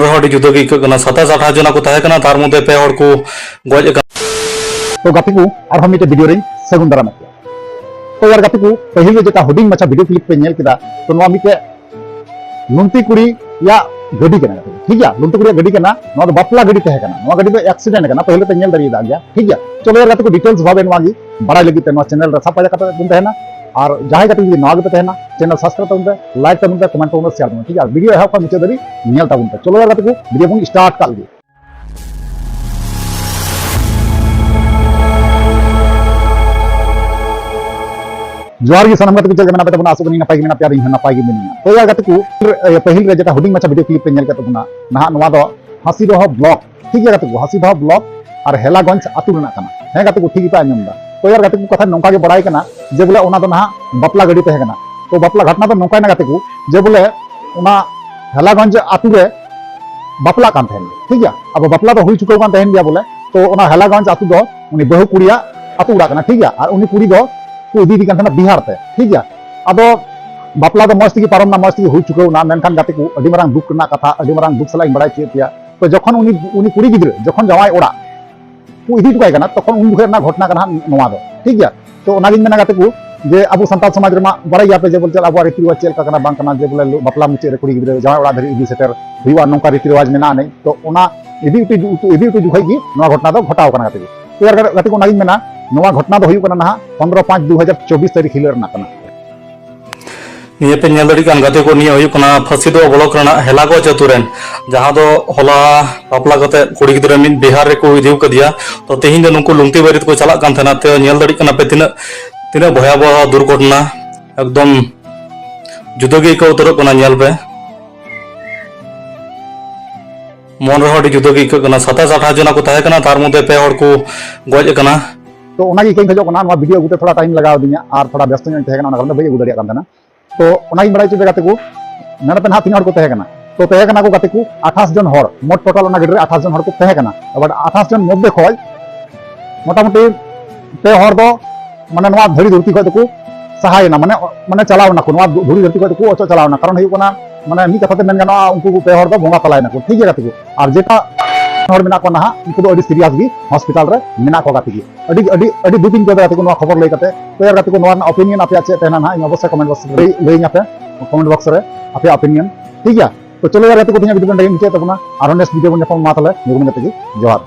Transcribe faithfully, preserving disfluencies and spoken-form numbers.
ᱦᱚᱸ ᱟᱹᱰᱤ ᱡᱩᱫᱟᱹ ᱜᱮ ᱟᱹᱭᱠᱟᱹᱜ ᱠᱟᱱᱟ᱾ ᱥᱟᱛᱟᱥ ᱟᱴᱷᱟᱥ ᱡᱚᱱᱟ ᱠᱚ ᱛᱟᱦᱮᱸ ᱠᱟᱱᱟ, ᱛᱟᱨ ᱢᱚᱫᱽᱫᱷᱮ ᱯᱮ ᱦᱚᱲ ᱠᱚ ᱜᱚᱡ ᱟᱠᱟᱱᱟ᱾ ᱛᱚ ᱜᱟᱛᱮ ᱠᱚ, ᱟᱨᱦᱚᱸ ᱢᱤᱫᱴᱮᱡ ᱵᱷᱤᱰᱤᱭᱳ ᱨᱤᱧ ᱥᱟᱹᱜᱩᱱ ᱫᱟᱨᱟᱢᱮᱫ ᱯᱮᱭᱟ᱾ ᱛᱚ ᱭᱟᱨ ᱜᱟᱛᱮ ᱠᱚ, ᱯᱟᱹᱦᱤᱞ ᱨᱮ ᱡᱮᱴᱟ ᱦᱩᱰᱤᱧ ᱢᱟᱪᱷᱟ ᱵᱷᱤᱰᱤᱭᱳ ᱠᱞᱤᱯ ᱯᱮ ᱧᱮᱞ ᱠᱮᱫᱟ, ᱛᱚ ᱱᱚᱣᱟ ᱢᱤᱫᱴᱮᱡ ᱞᱩᱱᱛᱤ ᱠᱩᱲᱤᱭᱟᱜ ᱜᱟᱹᱰᱤ ᱠᱟᱱᱟ ᱜᱟᱛᱮ ᱠᱚ, ᱴᱷᱤᱠ ᱜᱮᱭᱟ? ᱞᱩᱱᱛᱤ ᱠᱩᱲᱤᱭᱟᱜ ᱜᱟᱹᱰᱤ ᱠᱟᱱᱟ, ᱱᱚᱣᱟ ᱫᱚ ᱵᱟᱯᱞᱟ ᱜᱟᱹᱰᱤ ᱛᱟᱦᱮᱸ ᱠᱟᱱᱟ, ᱱᱚᱣᱟ ᱜᱟᱹᱰᱤ ᱫᱚ ᱮᱠᱥᱤᱰᱮᱱᱴ ᱠᱟᱱᱟ, ᱯᱟᱹᱦᱤᱞ ᱯᱮ ᱧᱮᱞ ᱫᱟᱲᱮᱭᱟᱫᱟ ᱜᱮᱭᱟ, ᱴᱷᱤᱠ ᱜᱮᱭᱟ? ᱪᱚᱞᱚ ᱭᱟᱨ ᱜᱟᱛᱮ ᱠᱚ, ᱰᱤᱴᱮᱞᱥ ᱵᱷᱟᱵᱮ ᱱᱚᱣᱟ ᱜᱮ ᱵᱟᱲᱟᱭ ᱞᱟᱹᱜᱤᱫ ᱛᱮ ᱱᱚᱣᱟ ᱪᱮᱱᱮᱞ ᱨᱮ ᱥᱟᱵ ᱯᱟᱸᱡᱟ ᱠᱟᱛᱮ ᱵᱚᱱ ᱛᱟᱦᱮᱱᱟ᱾ ᱟᱨ ᱡᱟᱦᱟᱸᱭ ᱜᱟᱛᱮ ᱠᱚ ᱡᱩᱫᱤ ᱱᱟᱣᱟ ᱜᱮᱯᱮ ᱛᱟᱦᱮᱱᱟ, ᱪᱮᱱᱮᱞ ᱥᱟᱵᱥᱠᱨᱟᱭᱤᱵ ᱛᱟᱵᱚᱱ ᱯᱮ, ᱞᱟᱭᱤᱠ ᱛᱟᱵᱚᱱ ᱯᱮ, ᱠᱚᱢᱮᱱᱴ ᱛᱟᱵᱚᱱ ᱯᱮ, ᱥᱮᱭᱟᱨ ᱛᱟᱵᱚᱱ ᱯᱮ, ᱴᱷᱤᱠ ᱜᱮᱭᱟ? ᱟᱨ ᱵᱷᱤᱰᱤᱭᱳ ᱮᱦᱚᱵ ᱠᱷᱚᱱ ᱢᱩᱪᱟᱹᱫ ᱫᱷᱟᱹᱵᱤᱡ ᱧᱮᱞ ᱛᱟᱵᱚᱱ ᱯᱮ᱾ ᱪᱚᱞᱚ ᱭᱟᱨ ᱜᱟᱛᱮ ᱠᱚ, ᱵᱷᱤᱰᱤᱭᱳ ᱵᱚᱱ ᱥᱴᱟᱨᱴ ᱠᱟᱜ ᱞᱮᱜᱮ᱾ ᱡᱚᱦᱟᱨ ᱜᱮ ᱥᱟᱱᱟᱢ ᱜᱟᱛᱮ ᱠᱚ, ᱪᱮᱫ ᱞᱮᱠᱟ ᱢᱮᱱᱟᱜ ᱯᱮ ᱛᱟᱵᱚᱱᱟ? ᱟᱥᱚᱜ ᱠᱟᱹᱱᱟᱹᱧ ᱱᱟᱯᱟᱭ ᱜᱮ ᱢᱮᱱᱟᱜ ᱯᱮᱭᱟ, ᱟᱨ ᱤᱧ ᱦᱚᱸ ᱱᱟᱯᱟᱭ ᱜᱮ ᱢᱤᱱᱟᱹᱧᱟ᱾ ᱛᱚ ᱭᱟᱨ ᱜᱟᱛᱮ ᱠᱚ, ᱮ, ᱯᱟᱹᱦᱤᱞ ᱨᱮ ᱡᱮᱴᱟ ᱦᱩᱰᱤᱧ ᱢᱟᱪᱷᱟ ᱵᱷᱤᱰᱤᱭᱳ ᱠᱞᱤᱯ ᱯᱮ ᱧᱮᱞ ᱠᱮᱫ ᱛᱟᱵᱚᱱᱟ, ᱱᱟᱦᱟᱜ ᱱᱚᱣᱟ ᱫᱚ ᱦᱟᱹᱥᱤᱫᱚᱦᱚ ᱵᱞᱚᱠ, ᱴᱷᱤᱠ ᱜᱮᱭᱟ ᱜᱟᱛᱮ ᱠᱚ, ᱦᱟᱹᱥᱤᱫᱚᱦᱚ ᱵᱞᱚᱠ ᱟᱨ ᱦᱮᱞᱟᱜᱚᱸᱡᱽ ᱟᱹᱛᱩ ᱨᱮᱱᱟᱜ ᱠᱟᱱᱟ᱾ ᱦᱮᱸ ᱜᱟᱛᱮ ᱠᱚ, ᱴᱷᱤᱠ ᱜᱮᱯᱮ ᱟᱸᱡᱚᱢ ᱮᱫᱟ᱾ ᱛᱚ ᱭᱟᱨ ᱜᱟᱛᱮ ᱠᱚ, ᱠᱟᱛᱷᱟ ᱱᱚᱝᱠᱟ ᱜᱮ ᱵᱟᱲᱟᱭ ᱠᱟᱱᱟ ᱡᱮ ᱵᱚᱞᱮ ᱚᱱᱟ ᱫᱚ ᱱᱟᱦᱟᱜ ᱵᱟᱯᱞᱟ ᱜᱟᱹᱰᱤ ᱛᱟᱦᱮᱸ ᱠᱟᱱᱟ᱾ ᱛᱚ ᱵᱟᱯᱞᱟ ᱜᱷᱚᱴᱱᱟ ᱫᱚ ᱱᱚᱝᱠᱟᱭᱮᱱᱟ ᱜᱟᱛᱮ ᱠᱚ, ᱡᱮ ᱵᱚᱞᱮ ᱚᱱᱟ ᱦᱮᱞᱟᱜᱚᱸᱡᱽ ᱟᱹᱛᱩ ᱨᱮ ᱵᱟᱯᱞᱟᱜ ᱠᱟᱱ ᱛᱟᱦᱮᱱ, ᱴᱷᱤᱠ ᱜᱮᱭᱟ? ᱟᱵᱚ ᱵᱟᱯᱞᱟ ᱫᱚ ᱦᱩᱭ ᱪᱩᱠᱟᱹᱣ ᱠᱟᱱ ᱛᱟᱦᱮᱱ ᱜᱮᱭᱟ ᱵᱚᱞᱮ᱾ ᱛᱚ ᱚᱱᱟ ᱦᱮᱞᱟᱜᱚᱸᱡᱽ ᱟᱹᱛᱩ ᱫᱚ ᱩᱱᱤ ᱵᱟᱹᱦᱩ ᱠᱩᱲᱤᱭᱟᱜ ᱟᱹᱛᱩ ᱚᱲᱟᱜ ᱠᱟᱱᱟ, ᱴᱷᱤᱠ ᱜᱮᱭᱟ? ᱟᱨ ᱩᱱᱤ ᱠᱩᱲᱤ ᱫᱚ ᱠᱚ ᱤᱫᱤᱭᱮᱫᱮ ᱠᱟᱱ ᱛᱟᱦᱮᱱᱟ ᱵᱤᱦᱟᱨ ᱛᱮ, ᱴᱷᱤᱠ ᱜᱮᱭᱟ? ᱟᱫᱚ ᱵᱟᱯᱞᱟ ᱫᱚ ᱢᱚᱸᱡᱽ ᱛᱮᱜᱮ ᱯᱟᱨᱚᱢ ᱮᱱᱟ, ᱢᱚᱸᱡᱽ ᱛᱮᱜᱮ ᱦᱩᱭ ᱪᱩᱠᱟᱹᱣ ᱮᱱᱟ, ᱢᱮᱱᱠᱷᱟᱱ ᱜᱟᱛᱮ ᱠᱚ, ᱟᱹᱰᱤ ᱢᱟᱨᱟᱝ ᱫᱩᱠ ᱨᱮᱱᱟᱜ ᱠᱟᱛᱷᱟ, ᱟᱹᱰᱤ ᱢᱟᱨᱟᱝ ᱫᱩᱠ ᱥᱟᱞᱟᱜ ᱤᱧ ᱵᱟᱲᱟᱭ ᱦᱚᱪᱚᱭᱮᱫ ᱯᱮᱭᱟ᱾ ᱛᱚ ᱡᱚᱠᱷᱚᱱ ᱩᱱᱤ, ᱩᱱᱤ ᱠᱩᱲᱤ ᱜᱤᱫᱽᱨᱟᱹ ᱡᱚᱠᱷᱚᱱ ᱡᱟᱶᱟᱭ ᱚᱲᱟᱜ ᱠᱚ ᱤᱫᱤ ᱦᱚᱴᱚ ᱠᱟᱭ ᱠᱟᱱᱟ, ᱛᱚᱠᱷᱚᱱ ᱩᱱ ᱡᱚᱠᱷᱚᱱ ᱨᱮᱱᱟᱜ ᱜᱷᱚᱴᱱᱟ ᱠᱟᱱᱟ ᱱᱚᱣᱟ ᱫᱚ, ᱴᱷᱤᱠ ᱜᱮᱭᱟ? ᱛᱚ ᱚᱱᱟᱜᱤᱧ ᱢᱮᱱᱟ ᱜᱟᱛᱮ ᱠᱚ, ᱡᱮ ᱟᱵᱚ ᱥᱟᱱᱛᱟᱲ ᱥᱚᱢᱟᱡᱽ ᱨᱮᱢᱟ ᱵᱟᱲᱟᱭ ᱜᱮᱭᱟᱯᱮ ᱡᱮ ᱵᱚᱞᱮ ᱟᱵᱚᱣᱟᱜ ᱨᱤᱛᱤ ᱨᱮᱣᱟᱡᱽ ᱪᱮᱫ ᱞᱮᱠᱟ ᱠᱟᱱᱟ ᱵᱟᱝ ᱠᱟᱱᱟ, ᱡᱮ ᱵᱚᱞᱮ ᱵᱟᱯᱞᱟ ᱢᱩᱪᱟᱹᱫ ᱨᱮ ᱠᱩᱲᱤ ᱜᱤᱫᱽᱨᱟᱹ ᱡᱟᱶᱟᱭ ᱚᱲᱟᱜ ᱫᱷᱟᱹᱵᱤᱡ ᱤᱫᱤ ᱥᱮᱴᱮᱨ ᱦᱩᱭᱩᱜᱼᱟ, ᱱᱚᱝᱠᱟ ᱨᱤᱛᱤ ᱨᱮᱣᱟᱡᱽ ᱢᱮᱱᱟᱜᱼᱟ ᱱᱤᱡ᱾ ᱛᱚ ᱚᱱᱟ ᱤᱫᱤ ᱦᱚᱴᱚ, ᱤᱫᱤ ᱦᱚᱴᱚ ᱡᱚᱠᱷᱚᱡ ᱜᱮ ᱱᱚᱣᱟ ᱜᱷᱚᱴᱱᱟ ᱫᱚ ᱜᱷᱚᱴᱟᱣ ᱠᱟᱱᱟ ᱜᱟᱛᱮ ᱠᱚ᱾ ᱛᱚ ᱭᱟᱨ ᱜᱟᱛᱮ ᱠᱚ, ᱚᱱᱟᱜᱤᱧ ᱢᱮᱱᱟ, ᱱᱚᱣᱟ ᱜᱷᱚᱴᱱᱟ ᱫᱚ ᱦᱩᱭᱩᱜ ᱠᱟᱱᱟ ᱱᱟᱦᱟᱜ ᱯᱚᱱᱨᱚ ᱯᱟᱸᱪ ᱫᱩ ᱦᱟᱡᱟᱨ ᱪᱚᱵᱵᱤᱥ ᱛᱟᱹᱨᱤᱠᱷ ᱦᱤᱞᱳᱜ ᱨᱮᱱᱟᱜ ᱠᱟᱱᱟ᱾ ᱱᱤᱭᱟᱹ ᱯᱮ ᱧᱮᱞ ᱫᱟᱲᱮᱭᱟᱜ ᱠᱟᱱ ᱜᱟᱛᱮ ᱠᱚ, ᱱᱤᱭᱟᱹ ᱦᱩᱭᱩᱜ ᱠᱟᱱᱟ ᱯᱷᱟᱹᱥᱤᱫᱚ ᱵᱞᱚᱠ ᱨᱮᱱᱟᱜ ᱦᱮᱞᱟᱜᱚᱸᱡᱽ ᱟᱹᱛᱩ ᱨᱮᱱ, ᱡᱟᱦᱟᱸ ᱫᱚ ᱦᱚᱞᱟ ᱵᱟᱯᱞᱟ ᱠᱟᱛᱮ ᱠᱩᱲᱤ ᱜᱤᱫᱽᱨᱟᱹ ᱢᱤᱫ ᱵᱤᱦᱟᱨ ᱨᱮᱠᱚ ᱤᱫᱤ ᱠᱟᱫᱮᱭᱟ᱾ ᱛᱚ ᱛᱮᱦᱮᱧ ᱫᱚ ᱱᱩᱠᱩ ᱞᱩᱝᱛᱤ ᱵᱟᱹᱨᱭᱟᱹᱛ ᱠᱚ ᱪᱟᱞᱟᱜ ᱠᱟᱱ ᱛᱟᱦᱮᱱᱟ᱾ ᱛᱚ ᱧᱮᱞ ᱫᱟᱲᱮᱭᱟᱜ ᱠᱟᱱᱟ ᱯᱮ ᱛᱤᱱᱟᱹᱜ, ᱛᱤᱱᱟᱹᱜ ᱵᱷᱚᱭᱟᱵᱚᱦᱚ ᱫᱩᱨᱜᱷᱚᱴᱚᱱᱟ, ᱮᱠᱫᱚᱢ ᱡᱩᱫᱟᱹ ᱜᱮ ᱟᱹᱭᱠᱟᱹᱣ ᱩᱛᱟᱹᱨᱚᱜ ᱠᱟᱱᱟ᱾ ᱧᱮᱞ ᱯᱮ, ᱢᱚᱱ ᱨᱮᱦᱚᱸ ᱟᱹᱰᱤ ᱡᱩᱫᱟᱹ ᱜᱮ ᱟᱹᱭᱠᱟᱹᱜ ᱠᱟᱱᱟ᱾ ᱥᱟᱛᱟᱥ ᱟᱴᱷᱟᱥ ᱡᱚᱱᱟ ᱠᱚ ᱛᱟᱦᱮᱸ ᱠᱟᱱᱟ, ᱛᱟᱨ ᱢᱚᱫᱽᱫᱷᱮ ᱯᱮ ᱦᱚᱲ ᱠᱚ ᱜᱚᱡ ᱟᱠᱟᱱᱟ᱾ ᱛᱚ ᱚᱱᱟᱜᱮ ᱤᱠᱟᱹᱧ ᱠᱷᱚᱡᱚᱜ ᱠᱟᱱᱟ, ᱱᱚᱣᱟ ᱵᱷᱤᱰᱤᱭᱳ ᱟᱹᱜᱩᱛᱮ ᱛᱷᱚᱲᱟ ᱴᱟᱭᱤᱢ ᱞᱟᱜᱟᱣ ᱟᱹᱫᱤᱧᱟ ᱟᱨ ᱛᱷᱚᱲᱟ ᱵᱮᱥᱛᱚ ᱧᱚᱜ ᱤᱧ ᱛᱟᱦᱮᱸ ᱠᱟᱱᱟ, ᱚᱱᱟ ᱠᱟᱨᱚᱱ ᱛᱮ ᱵᱟᱹᱧ ᱟᱹᱜᱩ ᱫᱟᱲᱮᱭᱟᱜ ᱠᱟᱱ ᱛᱟᱦᱮᱱᱟ᱾ ᱛᱚ ᱚᱱᱟᱜᱤᱧ ᱵᱟᱲᱟᱭ ᱦᱚᱪᱚ ᱯᱮ ᱜᱟᱛᱮ ᱠᱚ, ᱢᱮᱱ ᱯᱮ ᱱᱟᱦᱟᱜ ᱛᱤᱱᱟᱹᱜ ᱦᱚᱲ ᱠᱚ ᱛᱟᱦᱮᱸ ᱠᱟᱱᱟ᱾ ᱛᱚ ᱛᱟᱦᱮᱸ ᱠᱟᱱᱟ ᱠᱚ ᱜᱟᱛᱮ ᱠᱚ ᱟᱴᱷᱟᱥ ᱡᱚᱱ ᱦᱚᱲ, ᱢᱳᱴ ᱴᱳᱴᱟᱞ ᱚᱱᱟ ᱜᱟᱹᱰᱤ ᱨᱮ ᱟᱴᱷᱟᱥ ᱡᱚᱱ ᱦᱚᱲ ᱠᱚ ᱛᱟᱦᱮᱸ ᱠᱟᱱᱟ᱾ ᱟᱵᱟᱨ ᱟᱴᱷᱟᱥ ᱡᱚᱱ ᱢᱚᱫᱽᱫᱷᱮ ᱠᱷᱚᱡ ᱢᱚᱴᱟᱢᱩᱴᱤ ᱯᱮ ᱦᱚᱲ ᱫᱚ ᱢᱟᱱᱮ ᱱᱚᱣᱟ ᱫᱷᱟᱹᱲᱤ ᱫᱷᱩᱨᱛᱤ ᱠᱷᱚᱡ ᱫᱚᱠᱚ ᱥᱟᱦᱟᱭᱮᱱᱟ, ᱢᱟᱱᱮ ᱢᱟᱱᱮ ᱪᱟᱞᱟᱣ ᱮᱱᱟ ᱠᱚ, ᱱᱚᱣᱟ ᱫᱷᱩᱲᱤ ᱫᱷᱟᱹᱨᱛᱤ ᱠᱷᱚᱱ ᱫᱚᱠᱚ ᱚᱪᱚᱜ ᱪᱟᱞᱟᱣ ᱮᱱᱟ᱾ ᱠᱟᱨᱚᱱ ᱦᱩᱭᱩᱜ ᱠᱟᱱᱟ, ᱢᱟᱱᱮ ᱢᱤᱫ ᱠᱟᱛᱷᱟ ᱛᱮ ᱢᱮᱱ ᱜᱟᱱᱚᱜᱼᱟ, ᱩᱱᱠᱩ ᱯᱮ ᱦᱚᱲ ᱫᱚ ᱵᱚᱸᱜᱟ ᱛᱟᱞᱟᱭᱮᱱᱟ ᱠᱚ, ᱴᱷᱤᱠ ᱜᱮᱭᱟ ᱜᱟᱛᱮ ᱠᱚ᱾ ᱟᱨ ᱡᱮᱴᱟ ᱦᱚᱲ ᱢᱮᱱᱟᱜ ᱠᱚᱣᱟ ᱱᱟᱦᱟᱜ, ᱩᱱᱠᱩ ᱫᱚ ᱟᱹᱰᱤ ᱥᱤᱨᱤᱭᱟᱥ ᱜᱮ ᱦᱚᱥᱯᱤᱴᱟᱞ ᱨᱮ ᱢᱮᱱᱟᱜ ᱠᱚᱣᱟ ᱜᱟᱛᱮ ᱠᱚ᱾ ᱟᱹᱰᱤ ᱟᱹᱰᱤ ᱟᱹᱰᱤ ᱫᱩᱠ ᱤᱧ ᱟᱹᱭᱠᱟᱹᱣ ᱫᱟ ᱜᱟᱛᱮ ᱠᱚ, ᱱᱚᱣᱟ ᱠᱷᱚᱵᱚᱨ ᱞᱟᱹᱭ ᱠᱟᱛᱮ᱾ ᱛᱚ ᱭᱟᱨ ᱜᱟᱛᱮ ᱠᱚ, ᱱᱚᱣᱟ ᱨᱮᱱᱟᱜ ᱚᱯᱤᱱᱤᱭᱚᱱ ᱟᱯᱮᱭᱟᱜ ᱪᱮᱫ ᱛᱟᱦᱮᱱᱟ ᱱᱟᱦᱟᱜ, ᱤᱧ ᱚᱵᱚᱥᱥᱳᱭ ᱠᱚᱢᱮᱱᱴ ᱵᱚᱠᱥ ᱨᱮ ᱞᱟᱹᱭ ᱤᱧᱟ ᱯᱮ, ᱠᱚᱢᱮᱱᱴ ᱵᱚᱠᱥ ᱨᱮ ᱟᱯᱮᱭᱟᱜ ᱚᱯᱤᱱᱤᱭᱚᱱ, ᱴᱷᱤᱠ ᱜᱮᱭᱟ? ᱛᱚ ᱪᱚᱞᱚ ᱭᱟᱨ ᱜᱟᱛᱮ ᱠᱚ, ᱛᱮᱦᱮᱧᱟᱜ ᱵᱷᱤᱰᱤᱭᱳ ᱱᱚᱰᱮ ᱜᱮ ᱢᱩᱪᱟᱹᱫ ᱛᱟᱵᱚᱱᱟ᱾ ᱟᱨᱦᱚᱸ ᱱᱮᱠᱥᱴ ᱵᱷᱤᱰᱤᱭᱳ ᱵᱚᱱ ᱧᱟᱯᱟᱢᱟ᱾ ᱢᱟ ᱛᱟᱦᱚᱞᱮ ᱱᱤᱭᱟᱹ ᱠᱚ ᱢᱮᱱ ᱠᱟᱛᱮ ᱜᱮ ᱡᱚᱦᱟᱨ᱾